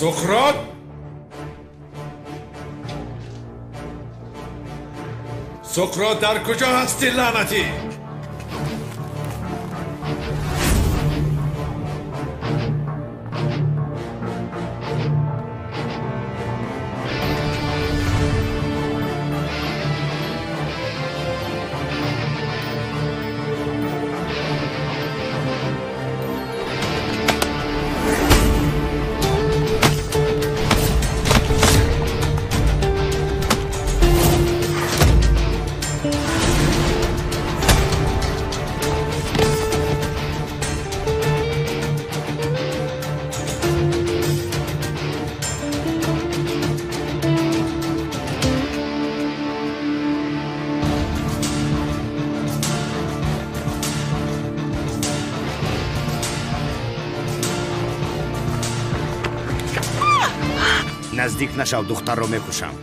Суқрот? Суқрот дар куҷо ҳастӣ, лаънатӣ? Наздик нашав, духтарро мекушам.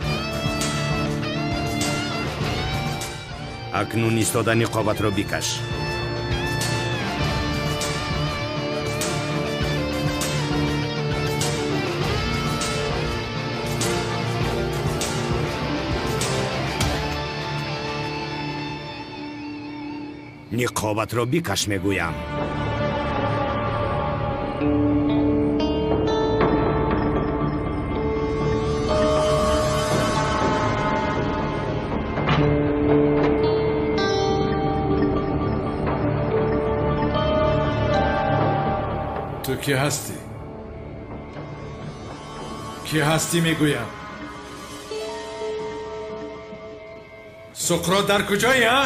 Акнун истода ниқобатро бикаш. Ниқобатро бикаш, мегӯям. Ту кӣ ҳастӣ? Кӣ ҳастӣ, мегӯям. Суқрот дар куҷоӣ, а?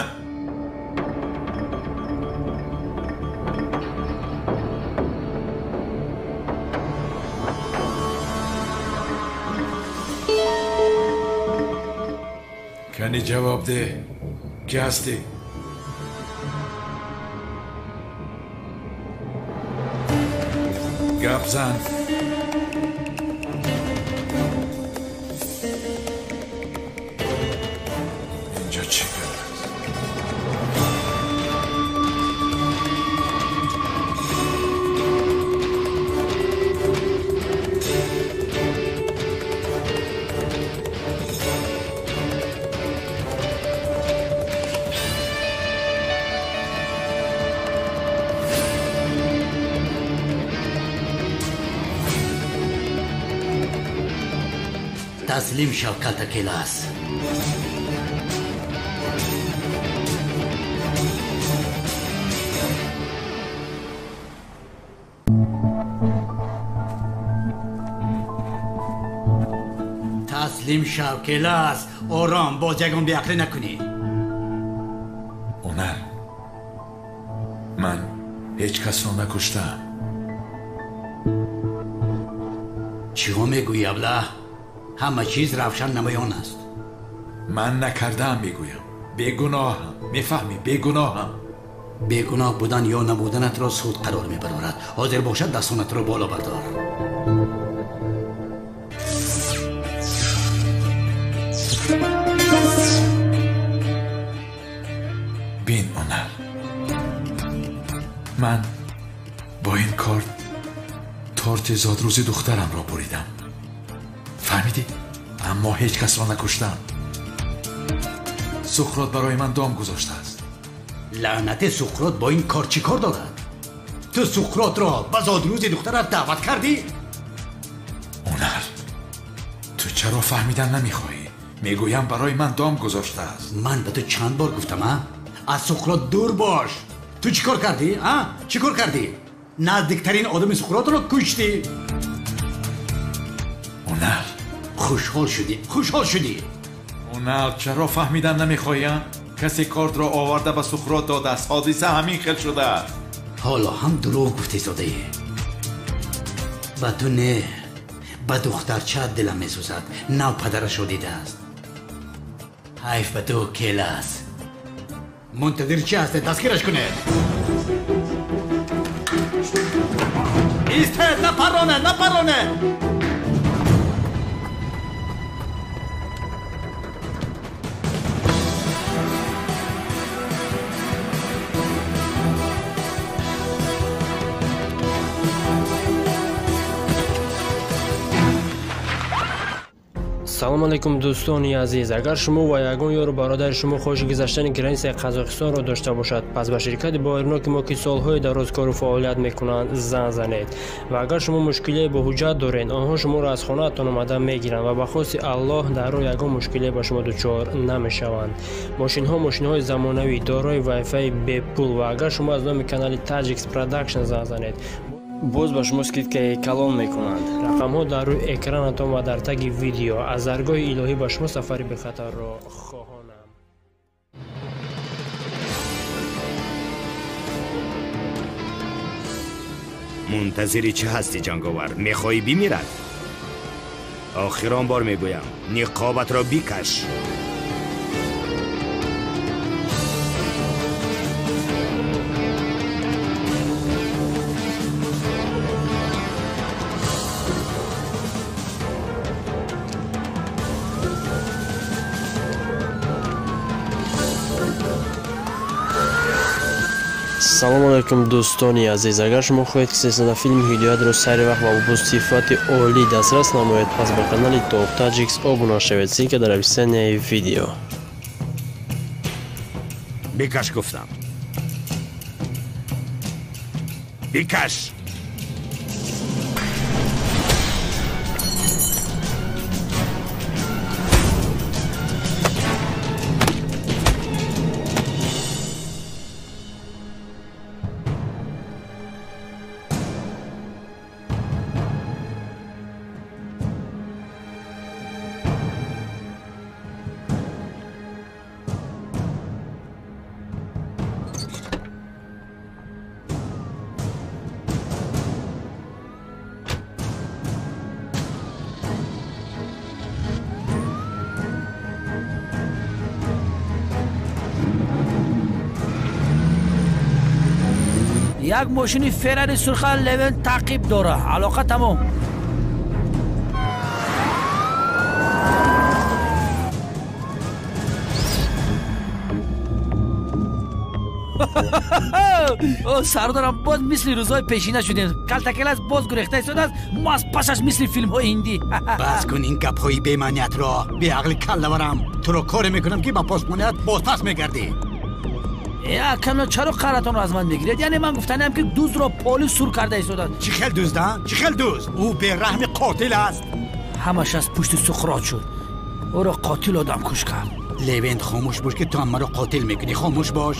Кани ҷавоб деҳ, кӣ ҳастӣ? Гап зан. Инҷо чӣ гап аст? Таслим шав, Катакелас. Таслим шав, Келас. Ором, боз ягон беақлӣ накунӣ. Онар, ман ҳеҷ касро накуштаам. Чиҳо мегӯӣ, аблаҳ? Ҳама чиз равшан намоён аст. Ман накардаам, мегӯям. Бегуноҳам, мефаҳмӣ? Бегуноҳам. Бегуноҳ будан ё набуданатро суд қарор мебарорад. Ҳозир бошад, дастонатро боло бардор. Бин, Онар, ман бо ин кор торти зодрӯзи духтарамро буридам. Фаҳмидӣ? Аммо ҳеҷ касро накуштам. Суқрот барои ман дом гузоштааст. Лаънати Суқрот бо ин кор чӣ кор дорад? Ту Суқротро ба зодрӯзи духтарат даъват кардӣ? Онар, ту чаро фаҳмидан намехоҳӣ? Мегӯям, барои ман дом гузоштааст. Ман ба ту чанд бор гуфтам, а? Аз Суқрот дур бош. Ту чӣ кор кардӣ, а? Чӣ кор кардӣ? Наздиктарин одами Суқротро куштӣ. Онар, хушҳол шудӣ, хушҳол шудӣ. Онар, чаро фаҳмидан намехоҳӣ? Касе кортро оварда ба Суқрот додааст. Ҳодиса ҳамин хел шудааст. Ҳоло ҳам дурӯғ гуфтӣ, зодаӣ. Ба ту не, ба духтарчаат дилам месӯзад. Нав падарашро дидааст. Ҳайф ба ту, Келас. Мунтазир чӣ ҳастед? Дастгираш кунед. Истед, напароне, напароне. Салом алейкум дӯстони азиз. Агар шумо ва ягон ёру бародари шумо хоҳиши гузаштани границаи Қазоқистонро дошта бошад, пас ба ширкати боварноки мо, ки солҳои дароз кору фаъолият мекунанд, занг занед. Ва агар шумо мушкилие бо ҳуҷҷат доред, онҳо шуморо аз хонаатон омада мегиранд ва ба хости Аллоҳ дар роҳ ягон мушкилие ба шумо дучор намешаванд. Мошинҳо мошинҳои замонавӣ, дорои вайфаи бепул ва агар шумо аз номи канали Tajiks Production занг занед, боз ба шумо скидкаи калон мекунанд. Рақамҳо дар рӯи экранатон ва дар таги видео. Аз даргоҳи илоҳӣ ба шумо сафари бехатарро хоҳонам. Мунтазири чӣ ҳастӣ, ҷанговар? Мехоҳӣ бимирад? Охирон бор мегӯям, ниқобатро бикаш. Салом алейкум дӯстони азиз. Агар шумо хоҳед, ки силсила филми Ҳидоятро сари вақт ва бо сифати олӣ дастрас намоед, пас ба канали Top Tajiks обуна шавед. Ссылка дар описанияи видео. Бикаш гуфтам. Бикаш! Як мошини Феррари сурха Левен таъқиб дора. Алоқа тамом. Сардарам, боз мисли рӯзҳои пешина шудем. Калтакелас боз гурехта истодааст, мо аз пасаш мисли филмҳои ҳиндӣ. Бас кун ин гапҳои бемаъниятро. Беақли каллаварам. Туро коре мекунам, ки ба посбоният бозпас мегардӣ. Акано, чаро қаратонро аз ман мегиред? Яъне ман гуфтаниам, ки дуздро полис сур карда истодааст. Чӣ хел дузд, а? Чӣ хел дузд? Ӯ бераҳми қотил аст. Ҳамаш аз пушти Суқрот шуд. Ӯро қотил одамкуш кард. Левент, хомӯш бош, ки ту ҳам маро қотил мекунӣ. Хомӯш бош.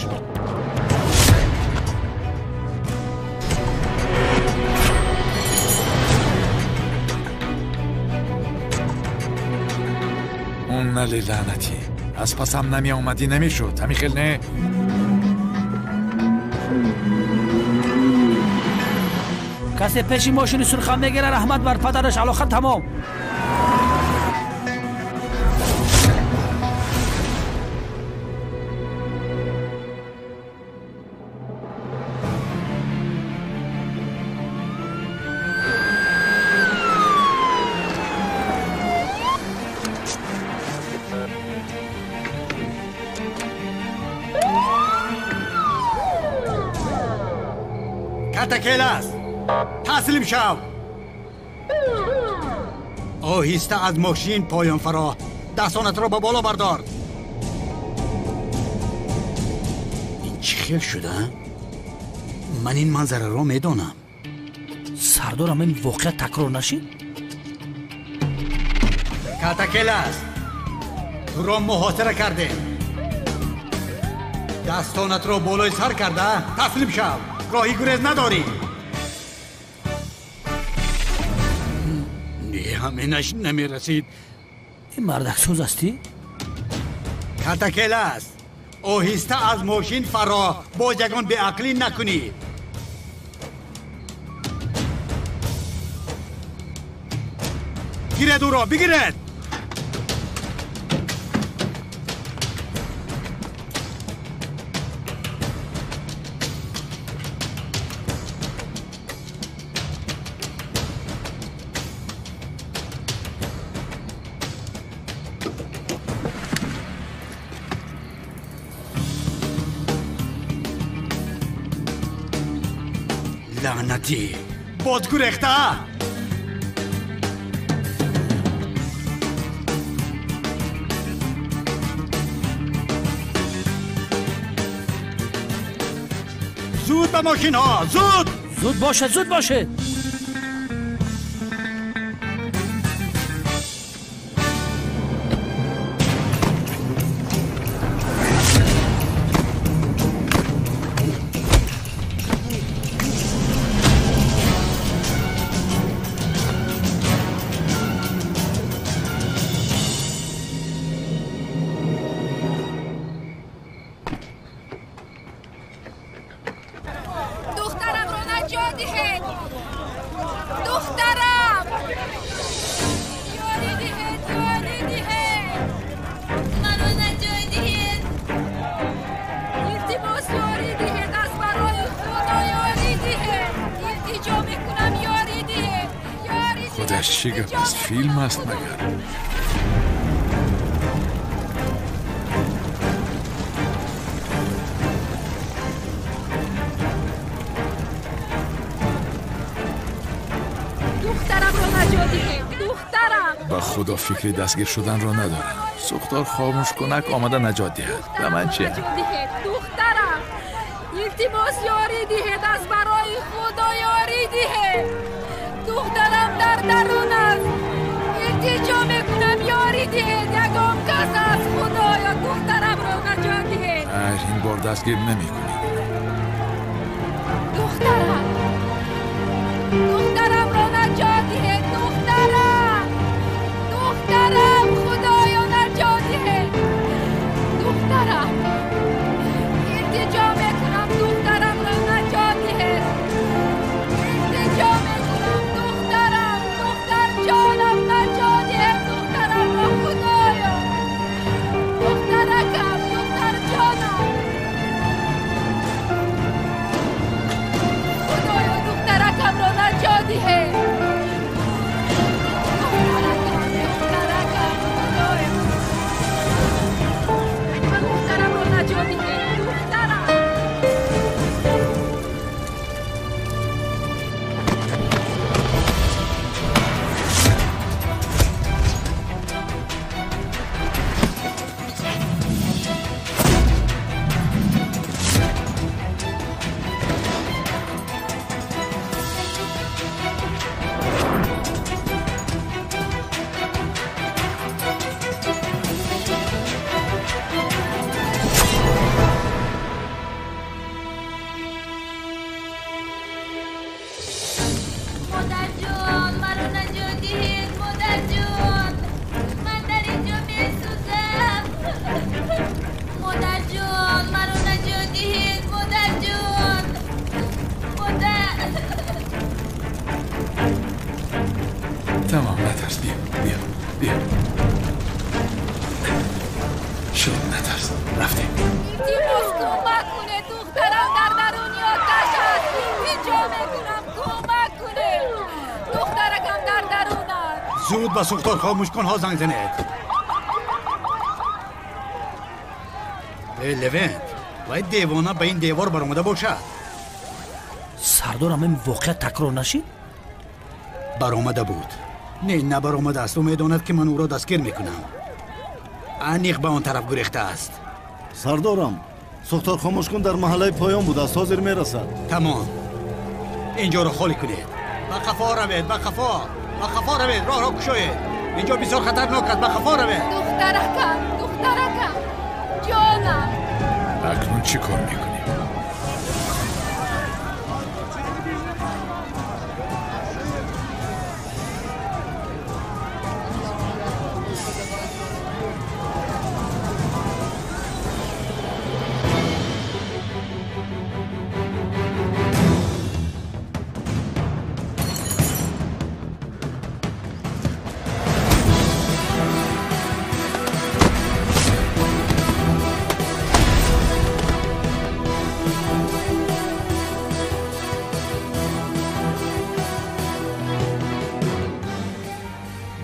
Он нали лаънатӣ, аз пасам намеомадӣ, намешуд. Ҳамин хел не? Касе пеши мошини сурха мегира, раҳмат бар падараш. Алоқа тамом. Калтакелас, таслим шав. Оҳиста аз мошин поён фаро, дастонатро ба боло бардор. Ин чӣ хел шуда? Ман ин манзараро медонам. Сардорам, ин воқеа такрор нашид? Калтакелас, туро муҳосира кардем. Дастонатро болои сар карда таслим шав. Роҳи гурез надорӣ. Не, ҳаминаш намерасид. Ин мардаксоз ҳастӣ? Калтакелас, оҳиста аз мошин фаро, боз ягон беақлӣ накунӣ. Гиред ӯро, бигиред! Лаънатӣ, боз гурехта? Зуд ба мошинҳо, зуд! Зуд бошед, зуд бошед! Чӣ гап аст? Филм аст магар? Духтарамро наҷот диҳед, духтарам! Ба худо фикри дастгир шуданро надорам. Сӯхтор хомӯшкунак омада наҷот диҳад. Ба ман чӣ? Духтарам! Илтимос ёрӣ диҳед, аз барои худо ёрӣ диҳед! Духтарам дар дарун аст. Илтиҷо мекунам, ёрӣ диҳед. Ягон кас аст, худоё, духтарамро наҷот диҳед. Хайр, ин бор дастгир намекунӣ. Духтарам, духтарамро наҷот диҳед. Духтарам, духтарам, худоё, наҷот диҳед. Духтарам, илтиҷо мекунам, духтарамро наҷот диҳед. Илтиҷо мекунам, духтарам, духтарҷонам, наҷот диҳед духтарамро, худоё. Духтаракам, духтарҷонам. Худоё, духтаракамро наҷот диҳед. Духтаракам, духтаракам, худоё. Духтарамро наҷот диҳед, духтарам. Модарҷон, маро наҷот диҳед, модарҷон. Ман дар инҷо месӯзам. Модарҷон, маро наҷот диҳед, модарҷон. Модар. Тамом, натарс, биё, биё, биё. Шуд, натарс, рафтем. Илтимос кӯмак кунед, духтарам дар даруни оташ аст. Илтиҷо мекунам, кӯмак кунед. Духтаракам дар дарун аст. Зуд ба сӯхтор хомӯшкунҳо занг занед. Э, Левент, вай девона ба ин девор баромада бошад. Сардорам, ин воқеа такрор нашид? Баромада буд. Не, набаромадааст. Ӯ медонад, ки ман ӯро дастгир мекунам. Аниқ ба он тараф гурехтааст. Сардорам, сӯхтор хомӯшкун дар маҳаллаи поён будааст, ҳозир мерасад. Тамом. Инҷоро холӣ кунед. Ба қафо равед, ба қафо. Ба қафо равед, роҳро кушоед. Инҷо бисёр хатарнок аст, ба қафо равед. Духтаракам, духтаракам, ҷонам. Акнун чӣ кор мекунем?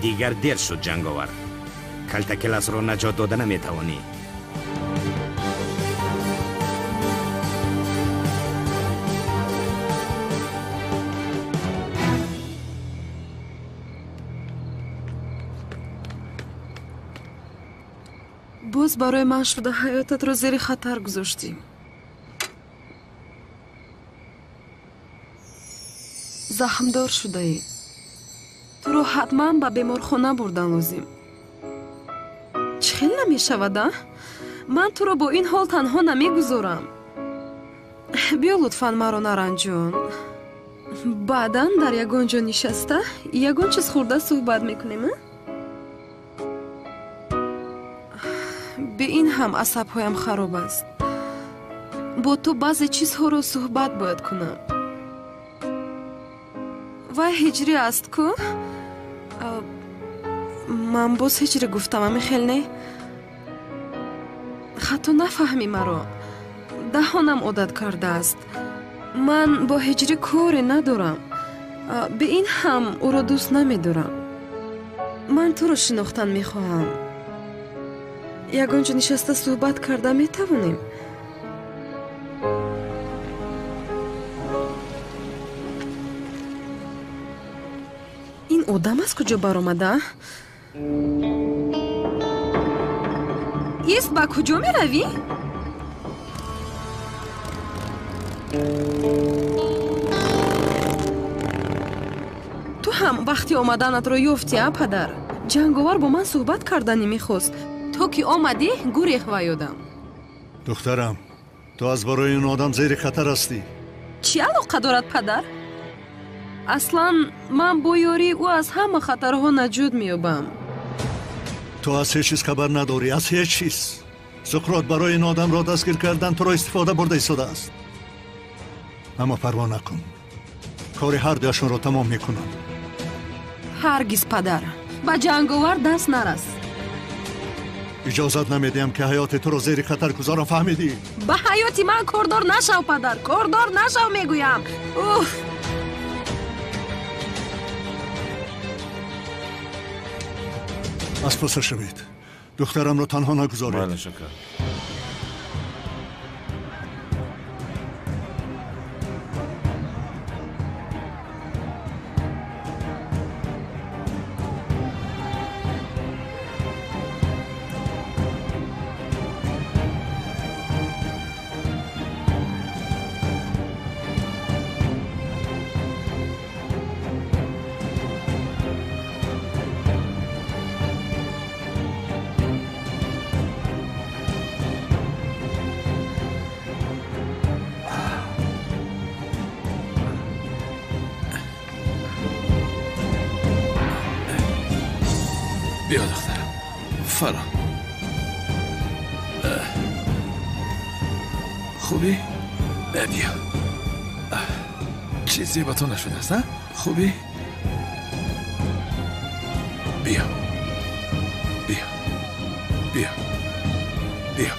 Дигар дер шуд, ҷанговар. Калтакеласро наҷот дода наметавонӣ. Боз барои ман шуда ҳаётатро зери хатар гузоштӣ. Захмдор шудаӣ. Туро ҳатман ба беморхона бурдан лозим. Чӣ хел намешавад, а? Ман туро бо ин ҳол танҳо намегузорам. Биё, лутфан маро наранҷон. Баъдан дар ягон ҷо нишаста ягон чиз хӯрда суҳбат мекунем, а? Бе ин ҳам асабҳоям хароб аст. Бо ту баъзе чизҳоро суҳбат бояд кунам. Вай ҳиҷрӣ аст ку? Ман боз ҳиҷрӣ гуфтам, ами хел не? Хато нафаҳмӣ маро. Даҳонам одат кардааст. Ман бо ҳиҷрӣ коре надорам. Бе ин ҳам ӯро дӯст намедорам. Ман туро шинохтан мехоҳам. Ягон ҷо нишаста суҳбат карда метавонем? Ин одам аз куҷо баромада? Ист, ба куҷо меравӣ? Ту ҳам вақти омаданатро ёфтӣ, а падар? Ҷанговар бо ман суҳбат карданӣ мехост. То ки омадӣ, гурех вай одам. Духтарам, ту аз барои ин одам зери хатар ҳастӣ. Чӣ алоқа дорад, падар? Аслан ман бо ёрии ӯ аз ҳама хатарҳо наҷот меёбам. Ту аз ҳеҷ чиз хабар надорӣ, аз ҳеҷ чиз. Суқрот барои ин одамро дастгир кардан туро истифода бурда истодааст. Аммо парво накун, кори ҳар дуяшонро тамом мекунам. Ҳаргиз, падар, ба ҷанговар даст нарас. Иҷозат намедиҳам, ки ҳаёти туро зери хатар гузорам, фаҳмидӣ? Ба ҳаёти ман кордор нашав, падар, кордор нашав, мегӯям. Уф! Аз паса шавед, духтарамро танҳо нагузоред. Бале, шакар. Биё, духтарам, фаро. Хубӣ? Биё. Чизе ба ту нашудааст, а? Хубӣ? Биё. Биё. Биё. Биё.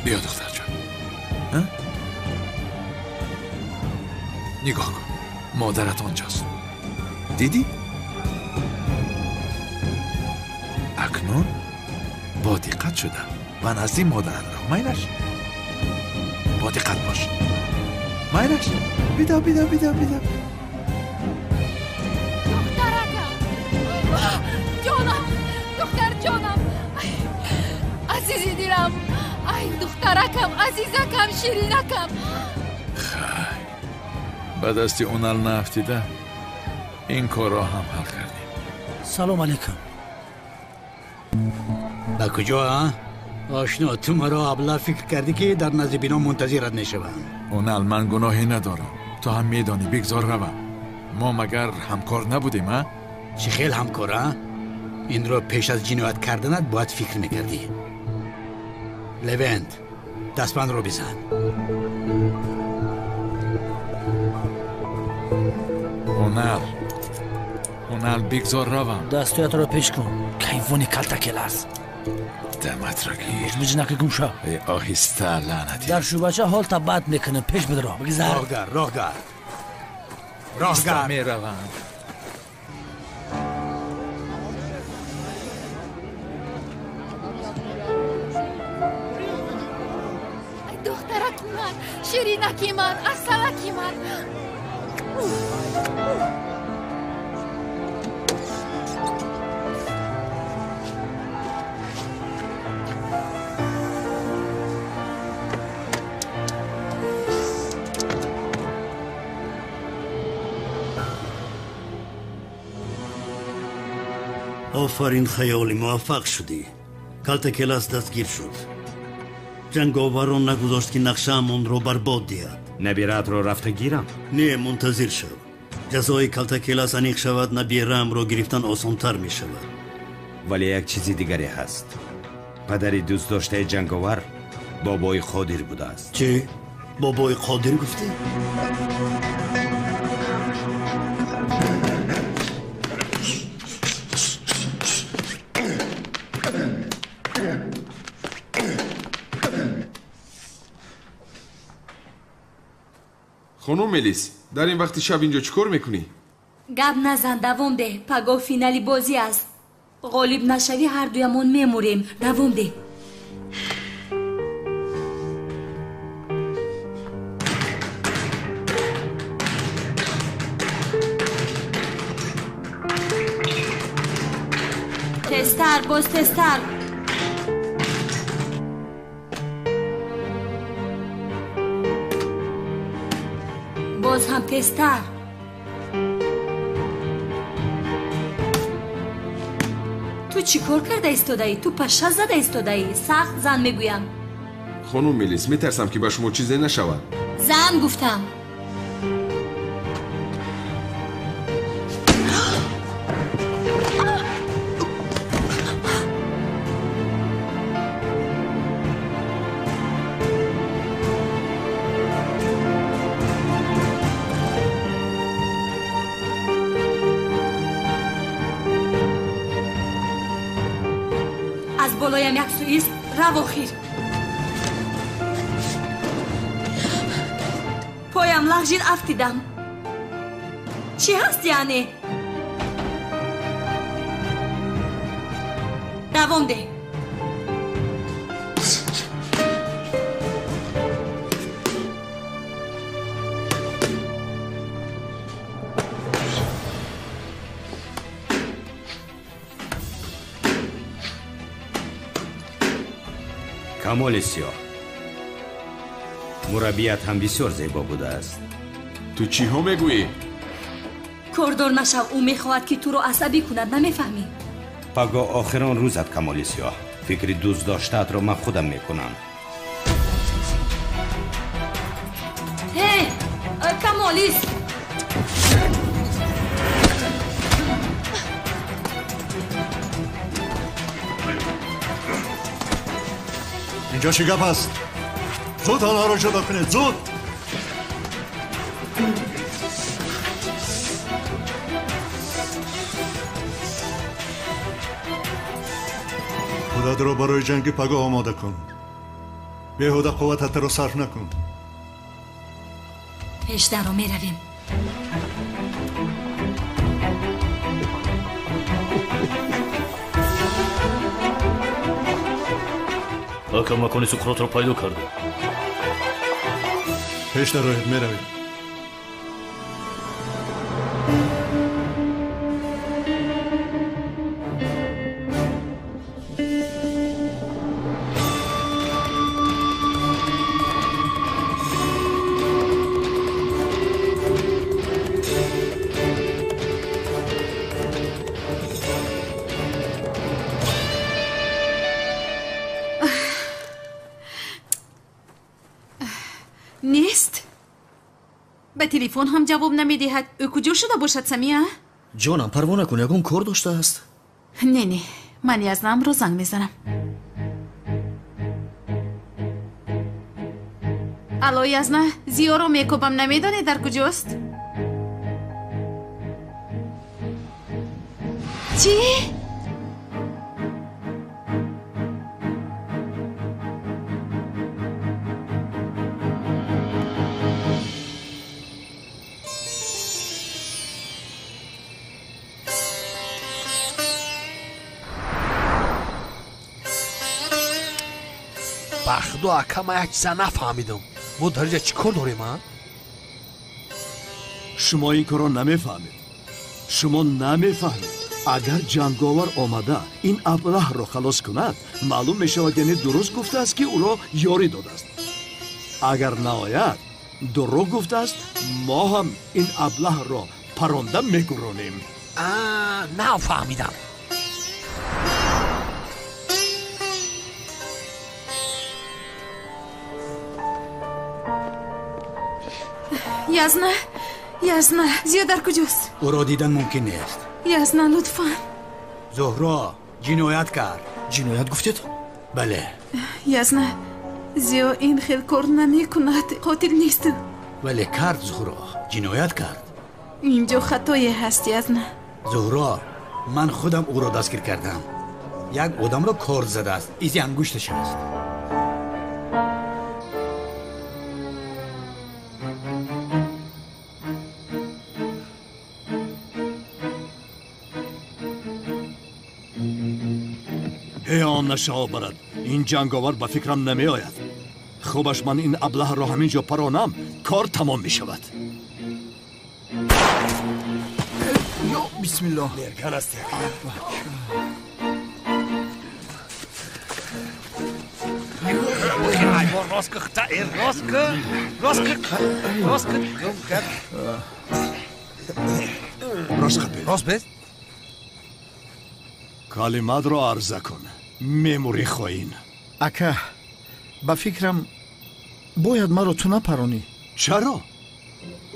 Биё, духтарҷон. Нигоҳ кун, модарат онҷост. Дидӣ? Акнун бо диққат шуда ва назди модарат ро. Майлаш, бо диққат бош. Майлаш, бидо, бидо, бидо, бидо. Духтаракам, ҷонам, духтарҷонам, азизи дилам, ай духтаракам, азизакам, ширинакам. Хай, ба дасти Унал наафтида ин корро ҳам ҳал кардем. Салом алейкум. Ба куҷо, а? Ошно, ту маро абла фикр кардӣ, ки дар назди бино мунтазират мешавам. Унал, ман гуноҳе надорам. Ту ҳам медонӣ, бигзор равам. Мо магар ҳамкор набудем, а? Чӣ хел ҳамкор, а? Инро пеш аз ҷиноят карданат бояд фикр мекардӣ. Левент, дастбандро бизан. Унал, Унал, бигзор равам. Дастҳоятро пеш кун. Кайвони калтакелас. Даматро гир. Биҷнаки гум шав. Э, оҳиста, лаънатӣ. Дар шӯъбача ҳолта бад мекунем. Пеш бидро. Бигзар. Роҳгар, роҳгар. Роҳгар. Меравам. Духтараки ман, ширинаки ман, асалаки ман. آفرین خیالی، موفق شدی. کلتکلاس دستگیر شد. جنگاوران نگذاشت که نقشه‌مان را برباد دهد. نبیرات را رفته گیرم؟ نه، منتظر شو. جزای کلتکلاس انیق شود، نبیرم را گرفتن آسانتر می شود. ولی یک چیزی دیگری هست. پدری دوست داشته جنگاور بابای قادر بوده است. چه؟ بابای قادر گفتی؟ خانم ملیس، در این وقت شب اینجا چیکار میکنی؟ گپ نزن، دوام ده. پگاه فینالی بازی است. غالب نشوی هر دویمون میموریم. دوام ده. تستر، باز تستر. باز هم تستر. تو چی کار کرده ایستادایی؟ تو پشه زده ایستادایی. سخت زن میگویم. خانم ملیس، میترسم که به شما چیزی نشود. زن گفتم. بالایم یک سوئیس رو آخیر. پایم لغزید، افتیدم. چی هست یعنی؟ دوام ده. کمال سیاه، مربیت هم بسیار زیبا بوده است. تو چی ها میگویی؟ کاردار نشو، او میخواهد که تو رو عصبی کند، نمیفهمی؟ پگاه آخران روزت کمال سیاه. فکر دوست داشتت را من خودم میکنم. هی کمالیس، اینجا چه گپ است؟ زود آنها را جدا کنید، زود! خودت را برای جنگ پگاه آماده کن. بیهوده قوتت را صرف نکن. پیش در را می رویم. اکا مکان سقراط را پیدا کرده. پیش در راهت می رویم. نیست. به تلفن هم جواب نمیدهد. او کجا شده باشد سمیه؟ جانم پروا نکن، یگان کار داشته است. نه نه، من یزنم رو زنگ میزنم. الو یزنه، زیو رو میکوبم، نمیدانی در کجاست؟ چی؟ خدا اکا، من یک چیزا نفهمیدم. ما در اینجا چیکار داریم ها؟ Шумо ин корро намефаҳмед. Шумо намефаҳмед. Агар ҷанговар омада ин аблаҳро халос кунад, маълум мешавад, яъне дуруст гуфтааст, ки ӯро ёрӣ додааст. Агар наояд, дурӯғ гуфтааст, мо ҳам ин аблаҳро паронда мегуронем. Нафаҳмидам. Язна, Язна, Зиё дар куҷост? Ӯро дидан мумкин нест. Язна, лутфан. Зуҳро ҷиноят кард. Ҷиноят гуфтед? Бале. Язна, Зиё ин хел кор намекунад, қотил нест. Вале кард, Зуҳро, ҷиноят кард. Инҷо хатое ҳаст, Язна. Зуҳро, ман худам ӯро дастгир кардам. Як одамро корд задааст, изи ангушташ аст. Ҳеон нашао барад, ин ҷанговар ба фикрам намеояд. Хубаш ман ин аблаҳро ҳамин ҷо паронам, кор тамом мешавад. Ё бисмиллоҳ. Лерган аст. Рост без. Калиматро арза кун, мемури хоин. Ака, ба фикрам бояд маро ту напаронӣ. Чаро?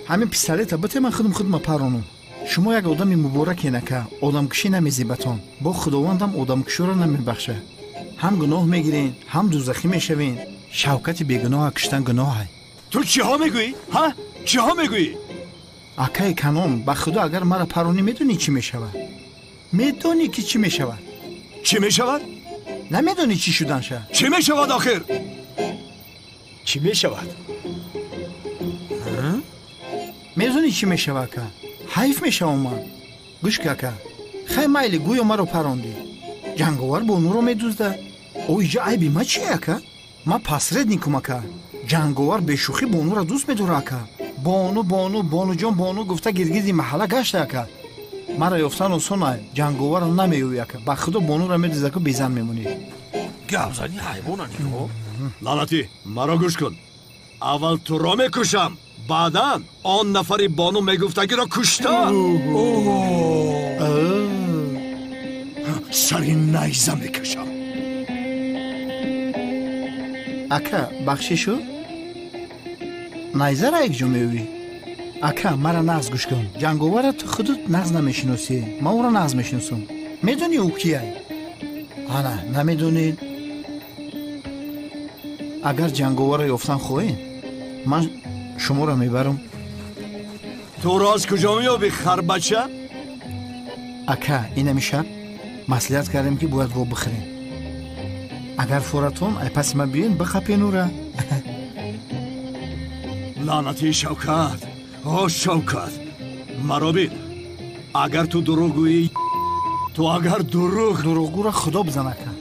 Ҳамин пистолета бите, ман худам худма паронам. Шумо як одами муборакен, ака, одамкушӣ намезебатон. Бо худовандам одамкуширо намебахша. Ҳам гуноҳ мегирен, ҳам дузахӣ мешавен. Шавкати бегуноҳа куштан гуноҳай. Ту чиҳо мегӯӣ? Ҳа? Чиҳо мегӯӣ? Акаи канон, ба худо агар мара паронӣ, медонӣ чӣ мешавад? Медонӣ ки чӣ мешавад? Чӣ мешавад? Намедонӣ чӣ шуданша? Чӣ мешавад охир? Чӣ мешавад? Медонӣ чӣ мешавад, ака? Ҳайф мешавам ман. Гӯш ки, ака, хай майли, гӯё маро парондӣ. Ҷанговар бонуро медуздад. О, иҷа айби ма чи, ака? Ман посредникум, ака. Ҷанговар бешӯхӣ бонуро дӯст медорад, ака. Бону, бону, бонуҷон, бону гуфта гиргирди маҳалла гашта, ака. Мара ёфтан осон ай, ҷанговарро намеёвӣ, ака. Ба худо бонуро медуздад, ку безан мемонӣ. Гап зани ҳайвона нигоҳ. Лаънатӣ, маро гӯш кун. Аввал туро мекушам, баъдан он нафари бону мегуфтагиро кушта. Сари найза мекашам. Ака, бахшишу? Найзара якҷо меёвӣ? Ака, мара нағз гӯш кун. Ҷанговара ту худут нағз намешиносӣ. Ман ӯро нағз мешиносам. Медонӣ ӯ кияй? Ана, намедонед. Агар ҷанговарро ёфтан хоҳед, ман шуморо мебарам. Туро аз куҷо меёбӣ, харбача? Ака, инами шаб маслиҳат кардем, ки бояд во бихӯрем. Агар форатон, ай паси ман биёен, бихапен ӯра. Лаънати Шавкат! О, Шавкат! Маро бин. Агар ту дурӯғ гӯӣ, ту агар дурӯғ... Дурӯғгӯро худо бизан, ака.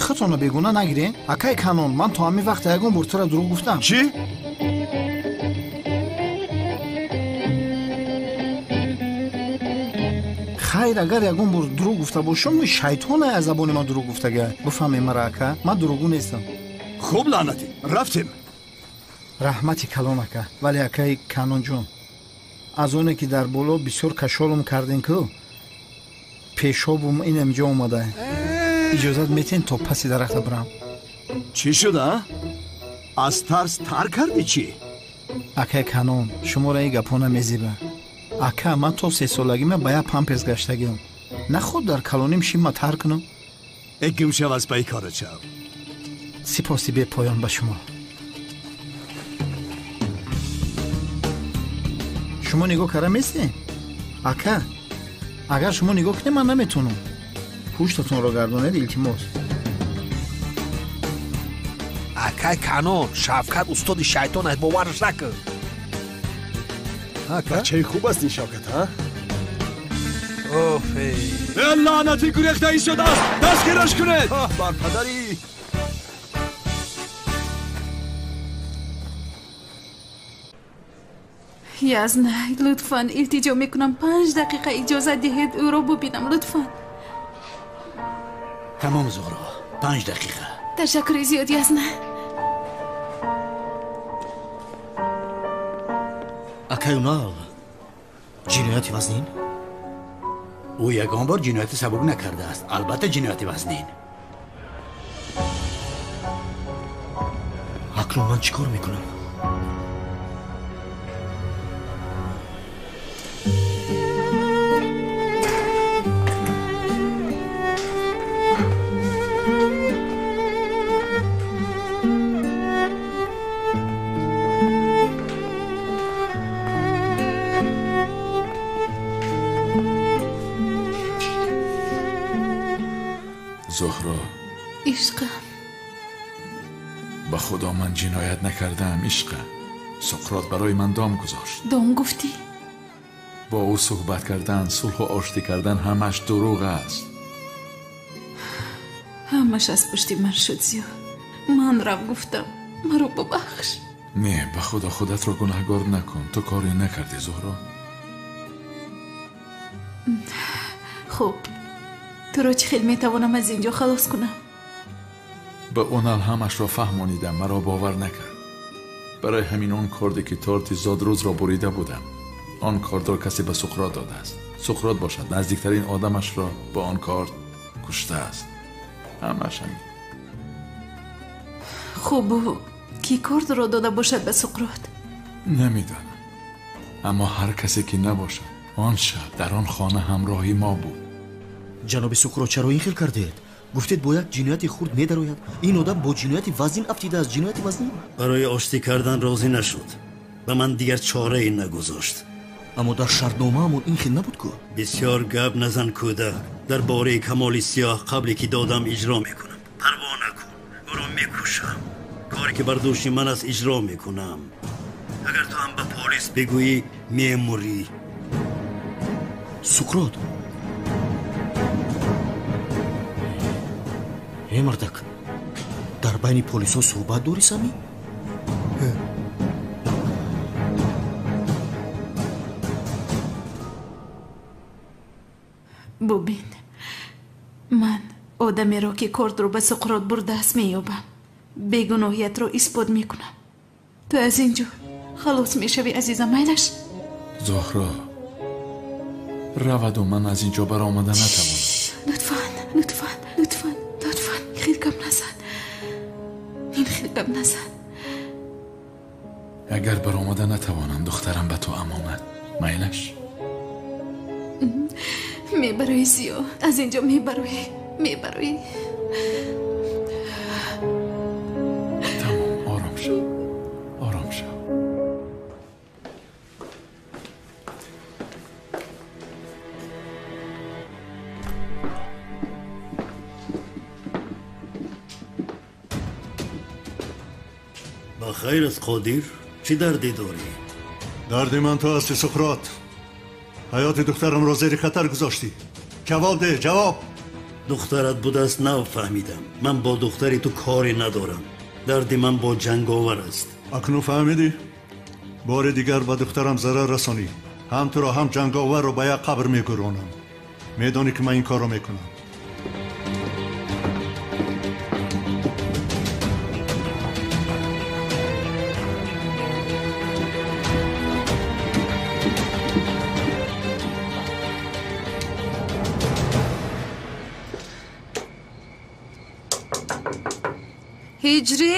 Худтонро бегуна нагирен. Акаи канон, ман то ҳамин вақт ягон бор тура дурӯғ гуфтам. Чӣ? Хайр, агар ягон бор дурӯғ гуфта бошам, шайтон аз забони ман дурӯғ гуфтага. Бифаҳме мара, ака, ман дурӯғгӯ нестам. Хуб, лаънатӣ, рафтем. Раҳмати калон, ака. Вале акаи канонҷон, аз оне ки дар боло бисёр кашолум кардем, ку пешобум инамҷо омада. Иҷозат метен то паси дарахта бирам? Чӣ шуда? Аз тарс тар кардӣ чӣ? Акаи канон, шуморо ин гапҳо намезеба. Ака, ман то сесолагима ба як памперс гаштагиам. Наход дар калоним шима тар кунам? Э, гум шав аз пайи корат шав. Сипоси бепоён ба шумо. Шумо нигоҳ карда местед? Ака, агар шумо нигоҳ кунед, ман наметавонам. Пуштатонро гардонед, илтимос. Акай канон, Шавкат устоди шайтон аст, бовараш накун. Бачаи хуб аст ин Шавкат, ҳа? Оф, э, лаънатӣ, гурехта истодааст! Дастгираш кунед! Бар падари! Язна, лутфан, илтиҷо мекунам, 5 дақиқа иҷозат диҳед ӯро бубинам, лутфан. Тамом, Зуҳро, 5 дақиқа. Ташаккури зиёд, Язна. Акай Унал, ҷинояти вазнин? Ӯ ягон бор ҷинояти сабук накардааст. Албатта ҷинояти вазнин. Акнун ман чӣ кор мекунам? Зуҳро, ишқам, ба худо ман ҷиноят накардаам, ишқам. Суқрот барои ман дом гузошт. Дом гуфтӣ? Бо ӯ суҳбат кардан, сулҳу оштӣ кардан ҳамаш дурӯғ аст. Ҳамаш аз пушти ман шуд, Зиё. Ман рав гуфтам, маро бубахш. Не, ба худо худатро гунаҳгор накун. Ту коре накардӣ, Зуҳро. Хуб, туро чӣ хел метавонам аз ин ҷо халос кунам? Ба Унал ҳамашро фаҳмонидам, маро бовар накард. Барои ҳамин он корде ки торти зодрӯзро бурида будам, он кордро касе ба Суқрот додааст. Суқрот бошад наздиктарин одамашро бо он корд куштааст. Ҳамаш ҳамин. Хуб, ки кордро дода бошад ба Суқрот? Намедонам, аммо ҳар касе ки набошад, он шаб дар он хона ҳамроҳи мо буд. Ҷаноби Суқрот, чаро ин хел кардед? Гуфтед бо як ҷинояти хурд медарояд. Ин одам бо ҷинояти вазнин афтидааст, ҷинояти вазнин. Барои оштӣ кардан розӣ нашуд. Ба ман дигар чорае нагузошт. Аммо дар шартномаамон ин хел набуд ку? Бисёр гап назан, кӯдак. Дар бораи камоли сиёҳ қабле ки додам иҷро мекунам. Парво накун, ӯро мекушам. Коре ки бар дӯши ман аст иҷро мекунам. Агар ту ҳам ба полис бигӯӣ, мемурӣ. Суқрот, э мардак, дар байни полисҳо суҳбат дорӣ, Сами? Бубин, ман одамеро ки кордро ба Суқрот бурдааст меёбам. Бегуноҳиятро исбот мекунам. Ту аз ин ҷо халос мешавӣ, азизам, майлаш? Зуҳро, раваду ман аз ин ҷо баромада натавонам. Лутфан, лутфан, лутфан, лутфан, хел гап назан. Ин хел гап назан. Агар баромада натавонам, духтарам ба ту амонат. Майлаш? Мебароӣ, Зиё, аз ин ҷо мебароӣ, мебароӣ. Тамом, ором шав, ором шав. Ба хайр аст, Қодир, чӣ дарде дорӣ? Дарди ман ту ҳастӣ, Суқрот. Ҳаёти духтарамро зери хатар гузоштӣ. Ҷавоб деҳ, ҷавоб! Духтарат будааст, нав фаҳмидам. Ман бо духтари ту коре надорам. Дарди ман бо ҷанговар аст. Акнун фаҳмидӣ? Бори дигар ба духтарам зарар расонӣ, ҳам туро ҳам ҷанговарро ба як қабр мегуронам. Медонӣ ки ман ин корро мекунам. Ҳиҷрӣ?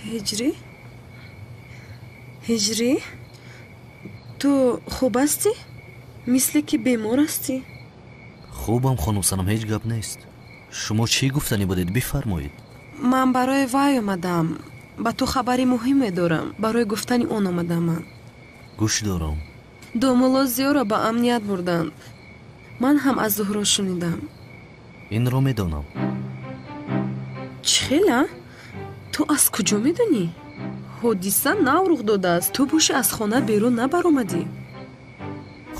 Ҳиҷрӣ? Ҳиҷрӣ? Ту хуб ҳастӣ? Мисле ки бемор ҳастӣ? Хубам, хонум Санам, ҳеҷ гап нест. Шумо чӣ гуфтанӣ будед? Бифармоед. Ман барои вай омадам. Ба ту хабари муҳиме дорам. Барои гуфтани он омадам ман. Гӯш дорам. Домулло Зиёро ба амният бурданд. Ман ҳам аз Зуҳро шунидам. Инро медонам. Чӣ хела? Ту аз куҷо медонӣ? Ҳодиса нав рух додааст. Ту боши аз хона берун набаромадӣ.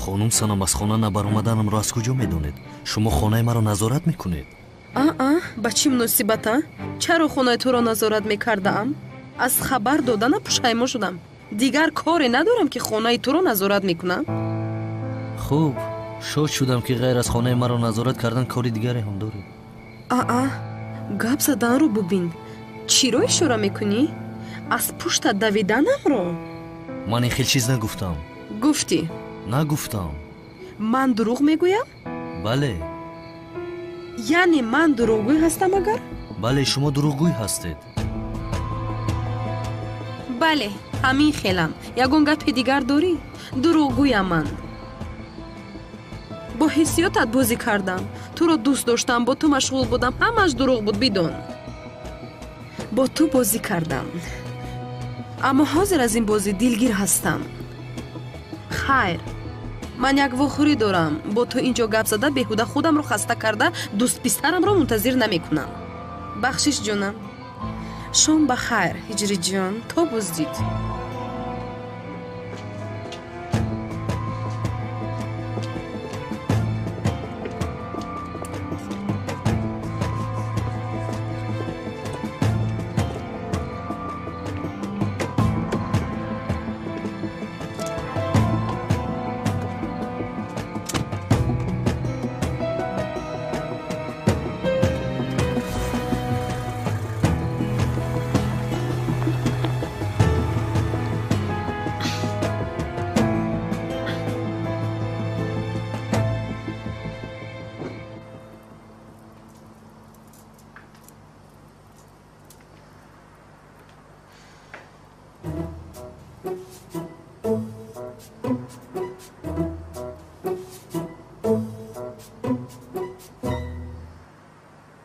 Хонум Санам, аз хона набаромаданамро аз куҷо медонед? Шумо хонаи маро назорат мекунед. Аа, ба чӣ муносибата? Чаро хонаи туро назорат мекардаам? Аз хабар додана пушаймо шудам. Дигар коре надорам ки хонаи туро назорат мекунам. Хуб, шод шудам ки ғайр аз хонаи маро назорат кардан кори дигаре ҳам дорӣ. Аа, гап заданро бубин. Чиро ишора мекунӣ? Аз пушта давиданамро? Ман ин хел чиз нагуфтам. Гуфтӣ. Нагуфтам. Ман дурӯғ мегӯям? Бале. Яъне ман дурӯғгӯй ҳастам агар? Бале, шумо дурӯғгӯй ҳастед. Бале, ҳамин хелам. Ягон гапи дигар дорӣ? Дурӯғгӯям ман. Бо ҳиссиётат бозӣ кардам. Туро дӯст доштам, бо ту машғул будам. Ҳамааш дурӯғ буд, бидон. Бо ту бозӣ кардам. Аммо ҳозир аз ин бозӣ дилгир ҳастам. Хайр, ман як вохӯрӣ дорам. Бо ту ин ҷо гап зада беҳуда худамро хаста карда дӯстписарамро мунтазир намекунам. Бахшиш ҷонам. Шом ба хайр, ҳиҷриҷон, то боздид.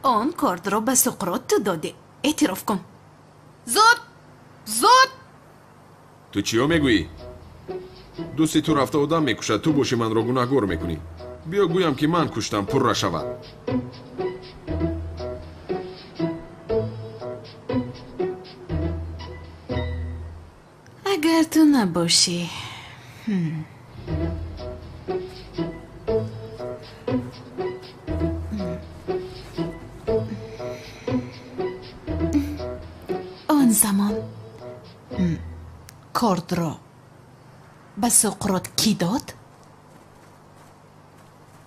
Он кордро ба Суқрот ту додӣ. Эътироф кун. Зуд! Зуд! Ту чиё мегӯӣ? Дӯсти ту рафта одам мекушад, ту бошӣ манро гунаҳгор мекунӣ. Биё гӯям ки ман куштам, пурра шавад. Агар ту набошӣ. Он замон кордро ба Суқрот кӣ дод?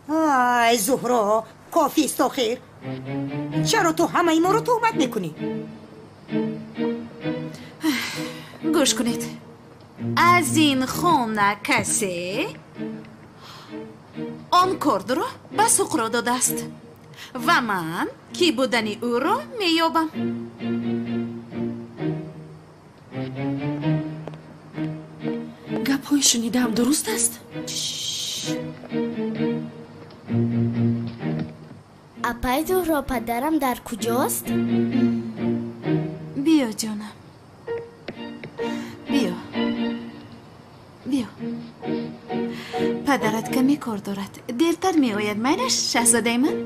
Ай, Зуҳро, кофист охир. Чаро ту ҳамаи моро туҳмат мекунӣ? Гӯш кунед. Аз ин хона касе он кордро ба Суқрот додааст ва ман кӣ будани ӯро меёбам. Гапҳои шунидаам дуруст аст? Апай Зуҳро, падарам дар куҷост? Биё, ҷонам. Биё. Биё. Падарат каме кор дорад. Дертар меояд, майлаш, шаҳзодаи ман?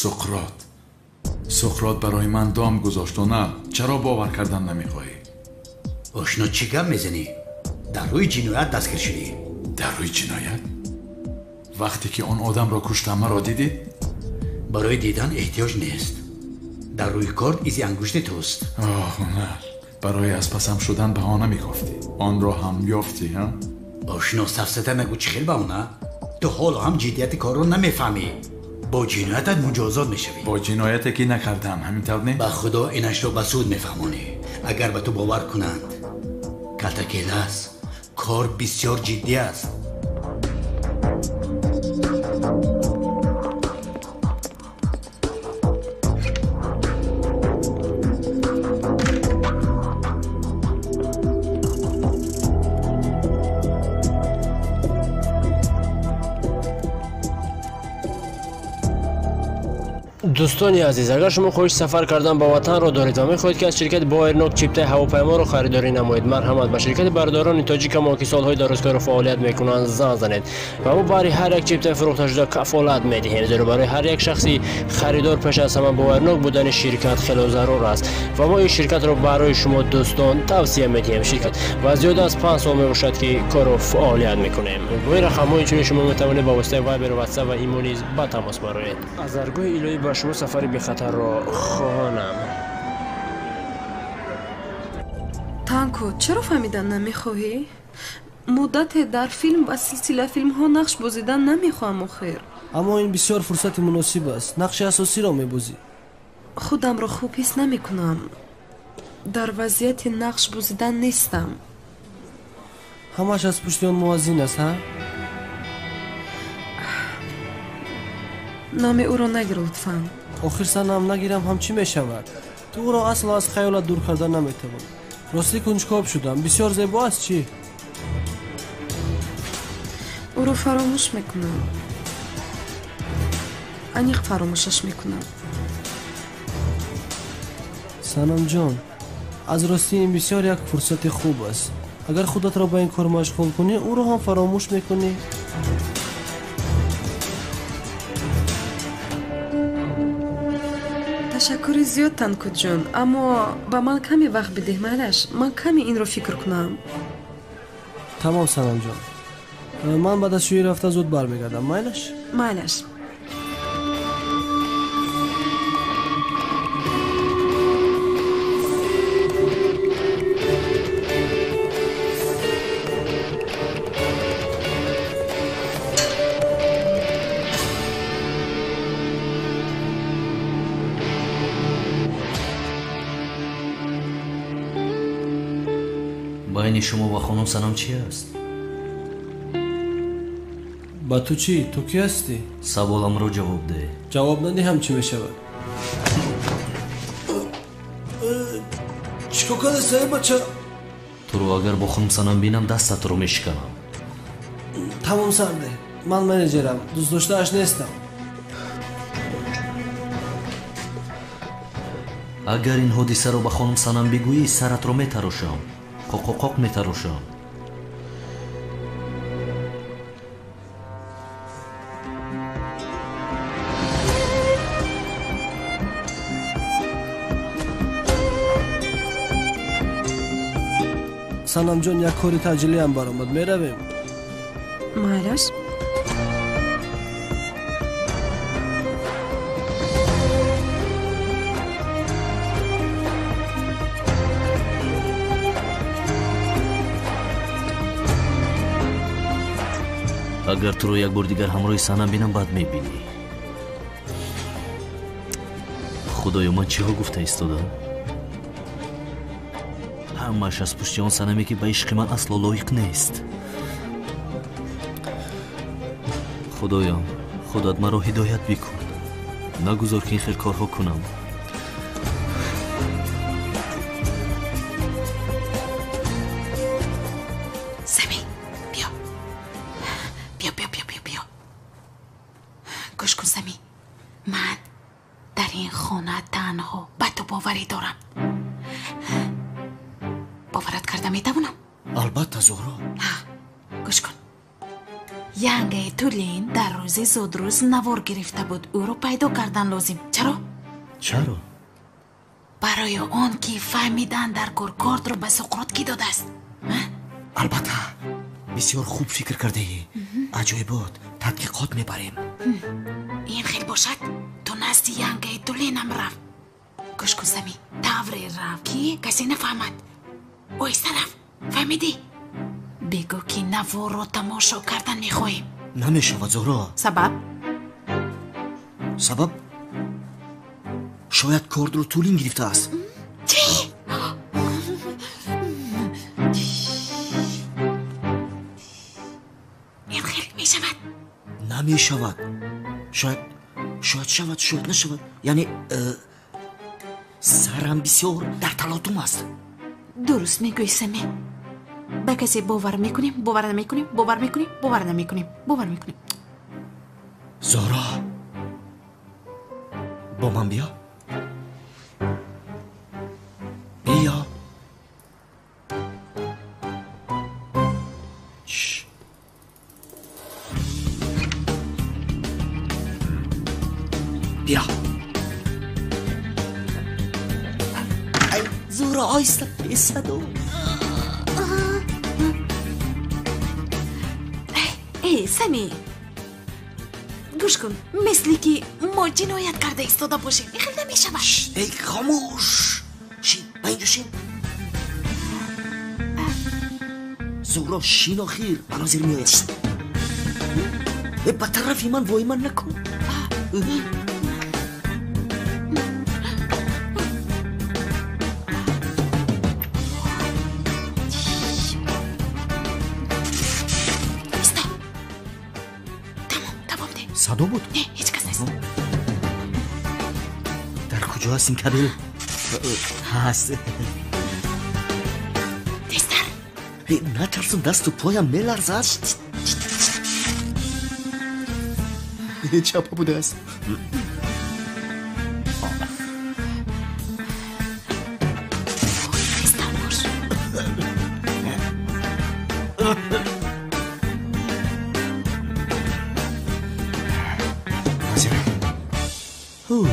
Суқрот, Суқрот барои ман дом гузошт, на? Чаро бовар кардан намехоҳӣ? Ошно, чӣ гап мезанӣ? Дар рӯи ҷиноят дастгир шудӣ. Дар рӯи ҷиноят? Вақте ки он одамро куштам, маро дидӣ? Барои дидан эҳтиёҷ нест. Дар рӯи корд изи ангушти туст. Оҳ, ҳунар, барои аз пасам шудан баҳона мегуфтӣ. Онро ҳам ёфтӣ, ҳа? Ошно, сафсата нагӯ, чӣ хел баҳона? Ту ҳоло ҳам ҷиддияти корро намефаҳмӣ. Бо ҷиноятат муҷозот мешавӣ. Бо ҷинояте ки накардам, ҳамин тавр не? Ба худо инашро ба суд мефаҳмонӣ. Агар ба ту бовар кунанд. Калтакелас, кор бисёр ҷиддӣ аст. Дӯстони азиз, агар шумо хоҳиши сафар кардан ба ватанро доред ва мехоҳед, ки аз ширкати Боэрнок чиптаи ҳавопайморо харидорӣ намоед, марҳамат ба ширкати бародарони тоҷикамо, ки солҳои дароз кору фаъолият мекунанд, занг занед ва мо барои ҳар як чиптаи фурӯхташуда кафолат медиҳем, зеро барои ҳар як шахси харидор пеш аз ҳама боварнок будани ширкат хело зарур аст ва мо ин ширкатро барои шумо дӯстон тавсия медиҳем. Ширкат ва зиёда аз 5 сол мебошад, ки кору фаъолият мекунем. Бо ин рақамҳо инчунин шумо метавонед ба воситаи Вайбер, Ватсап ва Имо низ ба тамос бароед. Аз даргоҳи илоҳӣ ба шумо сафари бехатарро хоҳонам. Танко, чаро фаҳмидан намехоҳӣ? Муддате дар филм ва силсилафилмҳо нақш бозидан намехоҳам охир. Аммо ин бисёр фурсати муносиб аст. Нақши асосиро мебозӣ. Худамро хуб ҳис намекунам. Дар вазъияти нақш бозидан нестам. Ҳамаш аз пушти он муаззин аст, ҳа? Номи ӯро нагир, лутфан. Охир санам нагирам ҳам чӣ мешавад? Ту ӯро асло аз хаёлат дур карда наметавонӣ. Ростӣ кунҷкоб шудам. Бисёр зебо аст чӣ? Ӯро фаромӯш мекунам. Аниқ фаромӯшаш мекунам. Санамҷон, аз ростӣ ин бисёр як фурсати хуб аст. Агар худатро ба ин кор машғул кунӣ, ӯро ҳам фаромӯш мекунӣ. Ташаккури зиёд, Танкутҷон, аммо ба ман каме вақт бидеҳ, майлаш? Ман каме инро фикр кунам. Тамом, Санамҷон. Ман баъд аз шӯӣ рафта зуд бармегардам, майлаш? Майлаш. Байни шумо ва хонум Санам чӣ аст? Ба ту чӣ? Ту кӣ ҳастӣ? Саволамро ҷавоб деҳ. Ҷавоб надиҳам чӣ мешавад? Чӣ кор кардастай, бача? Туро агар бо хонум Санам бинам, дастатро мешиканам. Тамом, сарде. Ман менеҷерам, дӯстдоштааш нестам. Агар ин ҳодисаро ба хонум Санам бигӯӣ, саратро метарошам. Қоқоқоқ метарошам. Санамҷон, як кори таъҷилиам баромад, меравем. Майлаш. Агар туро як бор дигар ҳамроҳи Санам бинам, бад мебинӣ. Худоё, ман чиҳо гуфта истодам? Ҳамааш аз пушти он Санаме, ки ба ишқи ман асло лоиқ нест. Худоё, худат маро ҳидоят бикун. Нагузор, ки ин хел корҳо кунам. Гӯш кун, Сами, ман дар ин хона танҳо ба ту боварӣ дорам. Боварат карда метавонам? Албатта, Зуҳро. Гӯш кун, Янгаи Тулин дар рӯзи зодрӯз навор гирифта буд. Ӯро пайдо кардан лозим. Чаро? Чаро? Барои он ки фаҳмидан дар кор кортро ба Суқрот кӣ додааст. Албатта, бисёр хуб фикр кардаӣ. Аҷоибот, тадқиқот мебарем. Ин хел бошад, ту назди Янгаи Тулинам рав. Гӯш кун, Сами, тавре рав, ки касе нафаҳмад. Оҳиста рав, фаҳмидӣ? Бигӯ, ки наворро тамошо кардан мехоҳем. Намешавад, Зуҳро. Сабаб? Сабаб? Шояд кортро Тулин гирифтааст. Чӣ? Ин хел мешавад? Намешавад. Шояд шавад, шояд нашавад. Яъне сарам бисёр дар талотум аст. Дуруст мегӯӣ, Сами. Ба касе бовар мекунем, бовар намекунем, бовар мекунем, бовар намекунем, бовар мекунем. Зуҳро, Бо ман биё. Биё. Биё. Ай, Зуҳро, оҳиста, бесадо. Эй, Сами, гӯш кун, мисли ки мо ҷиноят карда истода бошем, ин хел намешавад. Эй, хомӯш! Шин, ба инҷо шин. Зуҳро, шин, охир, ман ҳозир меоям. Ба тарафи ман воима накун. Садо буд? Не, ҳеҷ кас нест. Дар куҷо аст ин кабел? Ҳаст. Тезтар. Натарсум, дасту поям меларзад. Чапа будааст. Тезтар бош. Хуш.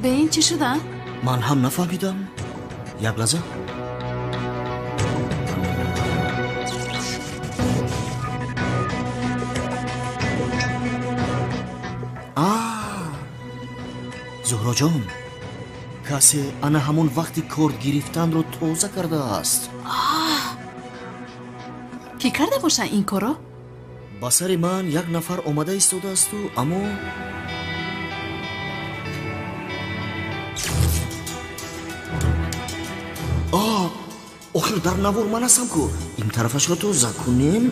Ба ин чӣ шуда? Ман ҳам нафаҳмидам. Як лаҳза. Зуҳроҷон, касе ана ҳамон вақти корд гирифтанро тоза кардааст. Кӣ карда бошад ин корро? Ба сари ман як нафар омада истодаасту, аммо охир дар навор ман ҳастам ку. Ин тарафашро тоза кунем.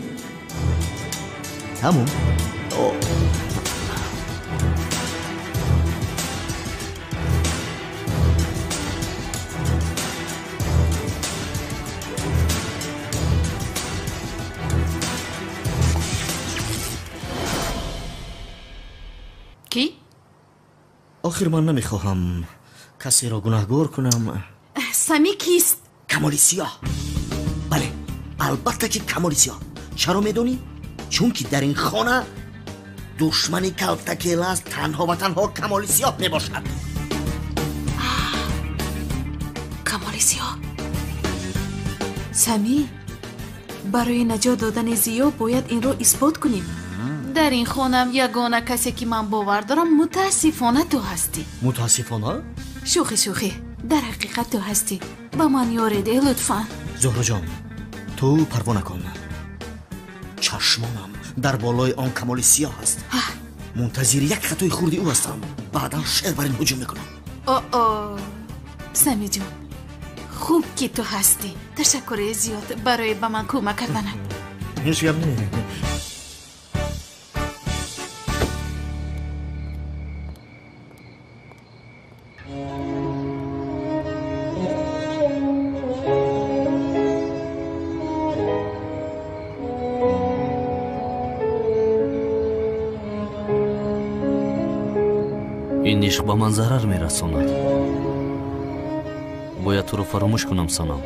Тамом. Кӣ? Охир ман намехоҳам касеро гунаҳгор кунам. Сами кист? Камоли Сиёҳ. Бале, албатта ки Камоли Сиёҳ. Чаро медонӣ? Чунки дар ин хона душмани калтакелас танҳо ва танҳо Камоли Сиёҳ мебошад. Камоли Сиёҳ. Сами, барои наҷот додани Зиё бояд инро исбот кунем. Дар ин хонам ягона касе ки ман бовар дорам, мутаассифона ту ҳастӣ. Мутаассифона? Шӯхӣ, шӯхӣ, дар ҳақиқат ту ҳастӣ. Ба ман ёрӣ деҳ лутфан. Зуҳроҷон, ту парво накун. Чашмонам дар болои он Камоли Сиёҳ аст. Мунтазири як хатои хурди ӯ ҳастам. Баъдан шер бар ин ҳуҷум мекунам. О, Самиҷон, хуб ки ту ҳастӣ. Ташаккури зиёд барои ба ман кӯмак карданат. Ҳеҷ гап не. Ин ишқ ба ман зарар мерасонад. Бояд туро фаромӯш кунам, Санам.